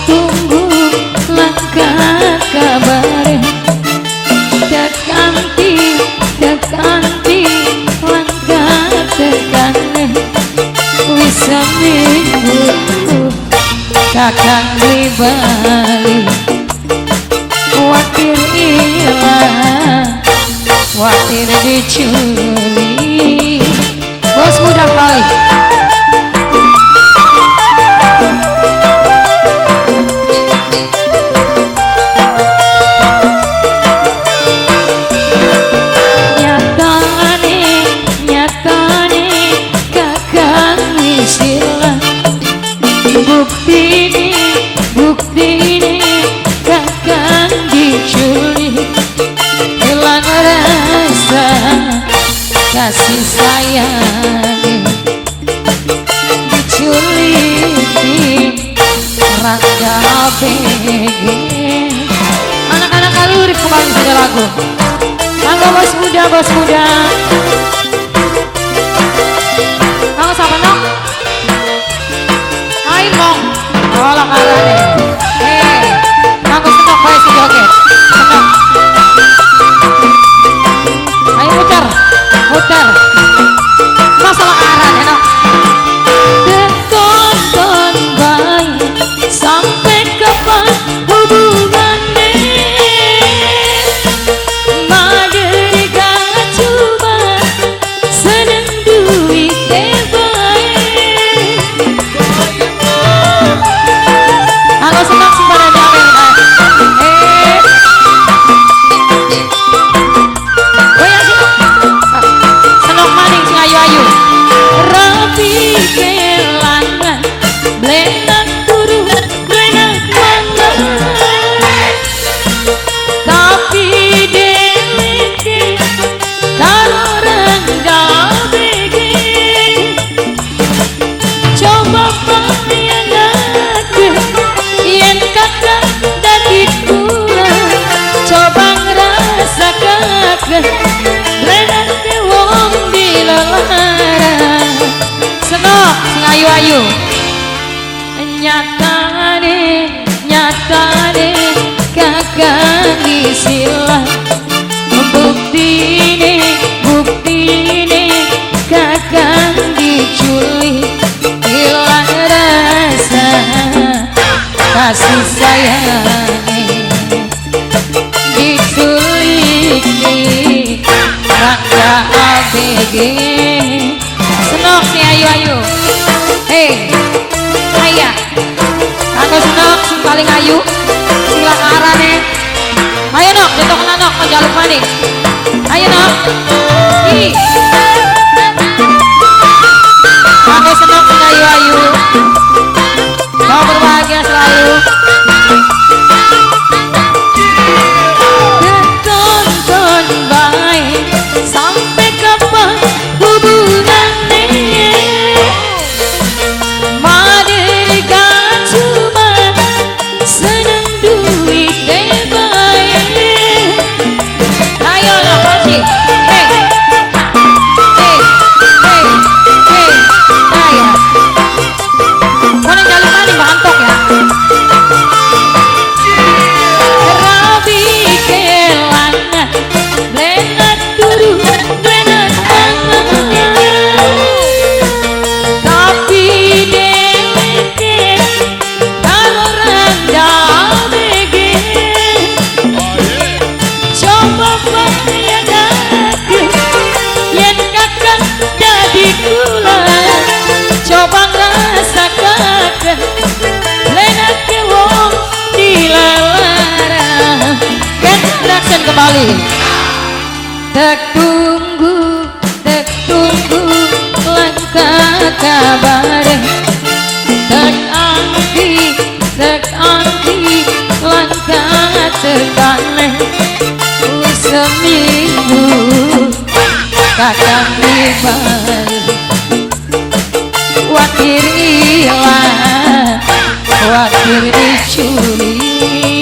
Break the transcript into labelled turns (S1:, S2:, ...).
S1: Tunggu langkah kabare, tekanti langkah tekane. Wis seminggu kakang bali, kuatir ilang, kuatir dicuri. Bos muda kali. Nyatane kakang wis ilang, bukti ini kakang diculik. Hilang rasa kasih sayang, diculik rangga ABG. Anak-anak kali urip kembali saja lagu. Mangga bos muda, bos muda. Mangga siapa nok? Ayo mong. Oh lakarane. Hei, mangga senok bae sing joget. Senok. Ayo muter, muter. Masalah arane nok. Tonton bae sampai kapan hubungannya? Maderika cuma seneng duit bae. Halo senang sing pada nyawer. Goyang sih. Senok maning sing ayu-ayu. Rapi kelangan, blenak turu, blenak mangan. Tapi dheweke karo rangga ABG. Coba bayangake yen kakang dadi kula, coba ngrasakake lenake wong dilelara. Senok sing ayu-ayu. Nyatane, nyatane kakang isilah, buktine kakang diculik. Hilang rasa kasih sayang, diculik rangga ABG. Senok sing ayu-ayu. Hei, ayah. Aku senok sing paling ayu, sing lakarane. Ayo nok, detok nok, njaluk maning. Ayo nok. Ih. Aku senok sing ayu-ayu. Kau berbahagia selalu. Tonton bae sampai kapan hubungannya? Maderika cuma seneng duit bae. Ayo nok kunci. Hey, hey, hey, hey. Ayo. Mana jaluk maning bantok ya. Rabi kelangan, blenak turu, blenak mangan. Tapi dheweke karo rangga ABG. Coba bayangake yen kakang dadi kula, coba ngrasakake lenake wong dilelara. Production kembali. Tek tunggu langkah kabare, tek anti langkah tekane. Wis seminggu kakang bali, kuatir ilang, kuatir dicuri.